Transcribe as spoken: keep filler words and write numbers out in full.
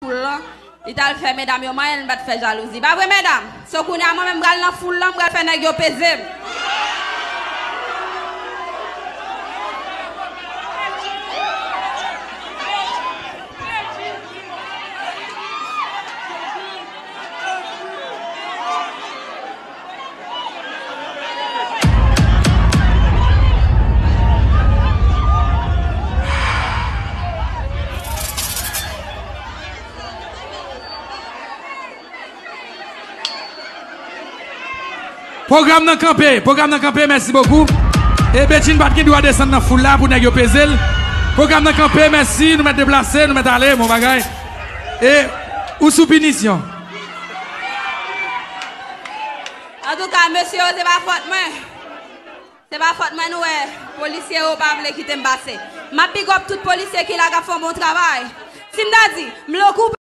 foul lan, li t al fè medam yo manyen, li pa t fè jalouzi. Pa vre, medam? So, kounye a, mwen menm, m pral nan foul lan, m pral fè nèg yo peze m. Pwogram nan kanpe, pwogram nan kanpe, mèsi bokou. E Bedjine pa t gen dwa desann nan foul la pou nèg yo peze l. Pwogram nan kanpe, mèsi, nou mèt deplase, nou mèt ale, bon bagay. E ou sou pinisyon. Antouka, mesye yo, se pa fòt mwen. Se pa fòt mwen, nou wè, polisye yo pa vle kite m pase. M ap big up tout polisye ki la k ap fè yon bon travay. Si m ta di, m lo koupe